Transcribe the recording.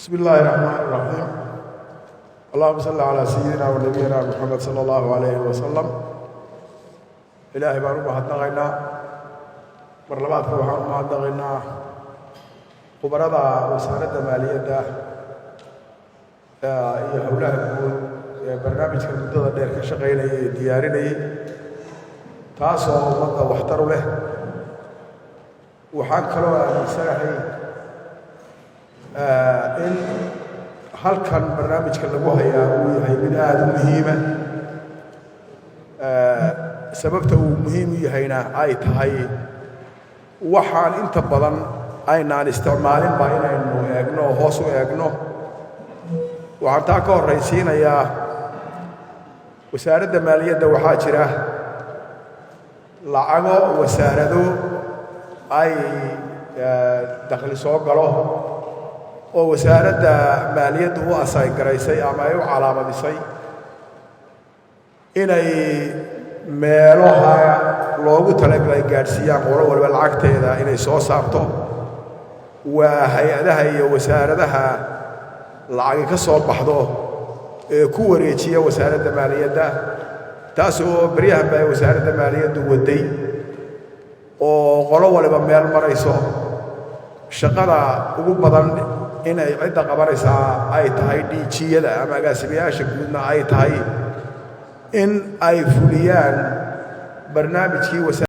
بسم الله الرحمن الرحيم، اللهم صل على سيدنا ونبينا محمد صلى الله عليه وسلم. Ilaahay baan u mahadnaqaynaa. Mar labaadka waxaan u mahadnaqaynaa khubarada Wasaaradda Maaliyadda iyo Howlaha Guud ee barnaamijka muddada dheer ka shaqaynayay ee diyaarinayay, taasoo ummadda waxtar u leh. Waxaan kaloo aaminsanahay in halkan barnaamijka lagu hayaa uu yahay mid aada u muhiima. Sababta uu muhiim u yahayna ay tahay waxaan inta badan aynaan isticmaalinba inaynu eegno oo hoos u eegno. Waxaan taa ka horraysiinayaa, Wasaaradda Maaliyadda waxaa jira lacago wasaarado ay dakhli soo galo oo Wasaaradda Maaliyaddu u assign-garaysay ama ay u calaamadisay inay meelaha loogu talagalay gaadhsiiyaan, qolo waliba lacagteeda inay soo saarto. Waa hay-adaha iyo wasaaradaha lacagi ka soo baxdo ee ku wareejiya Wasaaradda Maaliyadda, taas oo beryahan ba ay Wasaaradda Maaliyaddu waday oo qolo waliba meel marayso. Shaqada ugu badan inay cidda qabanaysaa ay tahay DG-yada ama agaasimayaasha guudna ay tahay in ay fuliyaan barnaamijkii.